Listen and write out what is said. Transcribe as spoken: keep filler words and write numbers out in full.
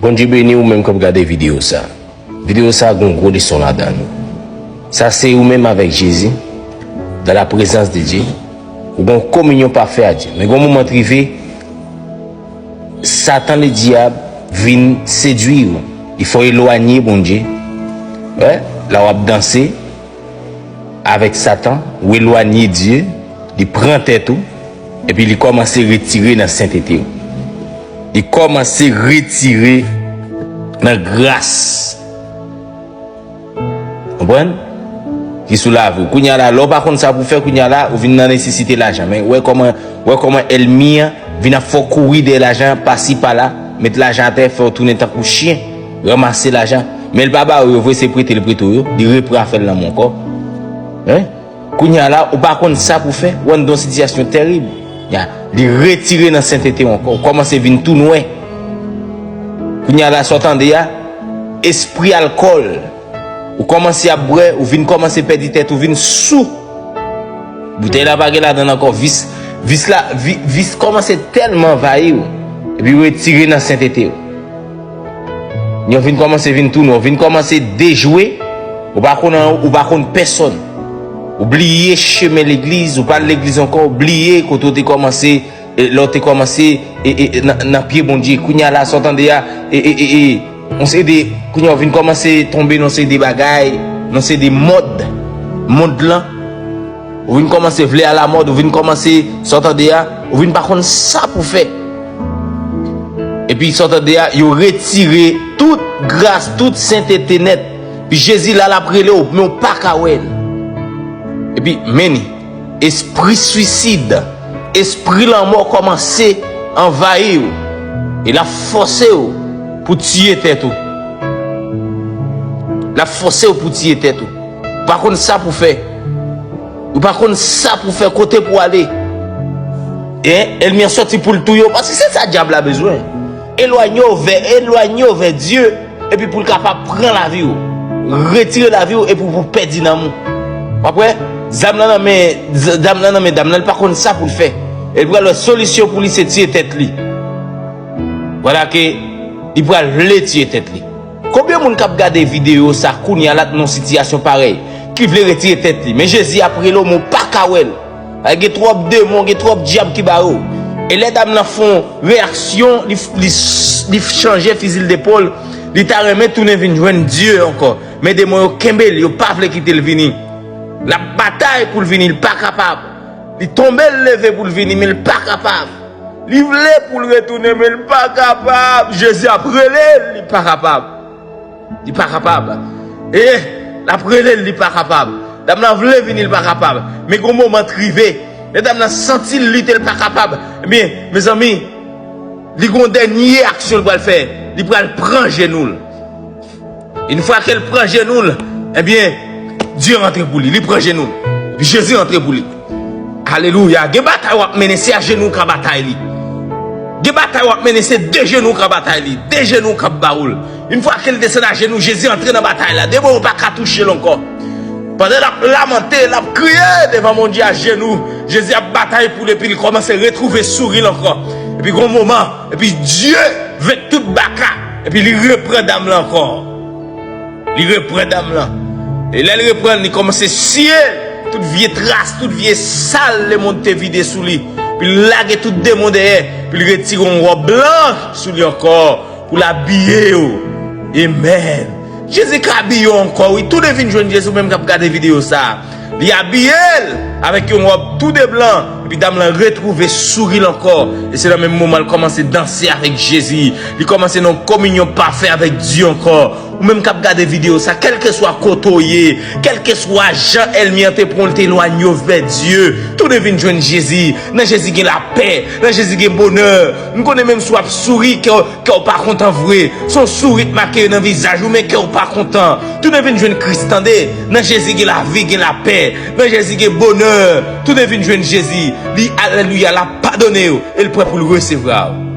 Bondye beni ou menm k ap gade videyo sa. Videyo sa gon gwo leson ladan l. Sa se ou menm avèk Jezi, dans la présence de Dieu. Ou gon kominyon pafè a Dye. Men gon moman t rive, Satan ledyab vin sedwi ou. Li fè w elwanye Bondye. Wè, la w ap danse avèk Satan, ou elwanye Dye, li pran tèt ou, epi li kòmanse retire nan sentete w. Li kòmanse retire nan gras. Konprann? Ki sou lavi w. Kounye a la, lè w pa konn sa pou fè, kounye a la, ou vin nan nesesite lajan. Men, wè kòman, wè kòman ènmi an vin ap fè w kouri dèyè lajan, pasi pala, met lajan atè, fè w tounen tankou chen, ranmase lajan. Men l pa ba ou yo vre, se prete l prete w yo, li repran afè l nan men w ankò. Hein? Kounye a la, ou pa konn sa pou fè, ou anndan yon sitiyasyon tèrib. Ya, li retire nan sentete w ankò, ou kòmanse vin tou nwè. Kounye a la, sa w tande a, espri alkòl. Ou kòmanse ap bwè, ou vin kòmanse pèdi tèt, ou vin sou. Boutèy la pa gen ladan l ankò, vis, vis la, vi, vis kòmanse tèlman anvayi w, epi retire nan sentete w. Yo vin kòmanse vin tou nwè, ou vin kòmanse dejwe, ou pa konn anyen, ou pa konn pèsòn. Ou bliye chemen legliz, ou pa al legliz ankò, ou bliye kote w te kòmanse, e, lè w te kòmanse, e, e, e, nan, nan pye Bondye. Kounye a la, sa w tande a, e, e, e, e, yon seri de, kounye a w vin kòmanse tonbe nan seri de bagay, nan seri de mòd, mond lan. Ou vin kòmanse vle alamòd, ou vin kòmanse, sa w tande a, ou vin pa konn sa pou fè. Epi sa w tande a, yo retire tout gras, tout sentete nèt. Epi Jezi la, l ap rele w, men w pa ka wè l. Epi, men ni, espri swisid, espri lanmò kòmanse anvayi w. E l ap fòse w pou tiye tèt ou. L ap fòse w pou tiye tèt ou. Ou pa konn sa pou fè. Ou pa konn sa pou fè, kote pou ale. Hein? Ènmi an sòti pou l touye w, paske se sa dyab la bezwen. Elwanye w vè, elwanye w vè Dye, epi pou l kapab pran lavi w. Retire lavi w epi pou w pèdi nanm ou. W ap wè? Zam lan nan men, z-, zam lan nan men dam nan, li pa konn sa pou l fè. E l pral wè solisyon pou li se tiye tèt li. Vwala ke li pral vle tiye tèt li. Konbyen moun k ap gade videyo sa kounye a la t nan yon sitiyasyon parèy, ki vle retire tèt li? Men Jezi ap rele w, men w pa ka wè l. Gen twòp demon, gen twòp dyab ki bare w. E lè dam nan fè yon reyaksyon, li, li, li chanje fizi l depòl, li ta renmen tounen vin jwenn Dye ankò. Men demon yo kenbe l, yo pa vle kite l vini. L ap batay pou l vini, l pa kapab. Li tonbe, l leve pou l vini, men l pa kapab. Li vle pou l retounen, men l pa kapab. Jezi ap rele l, li pa kapab. Li pa kapab. E, l ap rele l, li pa kapab. Dam nan vle vini, li pa kapab. Men gon moman t rive. Lè dam nan santi l lite, li pa kapab. Ebyen, mezanmi, li gon dènye aksyon l pral fè. Li pral pran jenou l. Yon fwa ke l pran jenou l, ebyen, Dye rantre pou li. Li pran jenou l. Epi Jezi rantre pou li. Alelouya. Gen batay w ap mennen, se a jenou w ka batay li. Gen batay w ap mennen, se de jenou w ka batay li. De jenou w k ap ba w l. Yon fwa ke l desann a jenou, Jezi antre nan batay la. Demon yo pa ka touche l ankò. Pandan l ap lamante, l ap kriye devan Bondye a jenou, Jezi ap batay pou li, epi li kòmanse retwouve souri l ankò. Epi gon moman, epi Dye venk tout baka, epi li repran dam lan ankò. Li repran dam lan. E lè l repran l, li kòmanse siye tout vye tras, tout vye sal lemonn te vide sou li. Epi l lage tout demon dèyè. Epi l retire yon wòb blan sou li ankò pou l abiye yo. Amen. Jezi ka abiye w ankò, wi. Tounen vin jwenn Jezi, ou menm k ap gade videyo sa a. Li abiye l avèk yon wòb tou de blan. Epi dam lan retwouve souri l ankò. E se nan menm moman l kòmanse danse avèk Jezi. Li kòmanse nan yon kominyon pafè avèk Dye ankò. Ou menm k ap gade videyo sa, kèlkeswa kote w ye, kèlkeswa jan ènmi an te pran w, l te elwanye w vè Dye, tounen vin jwenn Jezi. Nan Jezi gen lapè, nan Jezi gen bonè. M konnen menm si w ap souri, kè w, kè w pa kontan vre. Se yon souri k make nan vizaj ou, men kè w pa kontan. Tounen vin jwenn Kris, tande. Nan Jezi gen lavi, gen lapè. Nan Jezi gen bonè. Tounen vin jwenn Jezi. Li, alelouya, l ap padone w e l prè pou l resevwa w.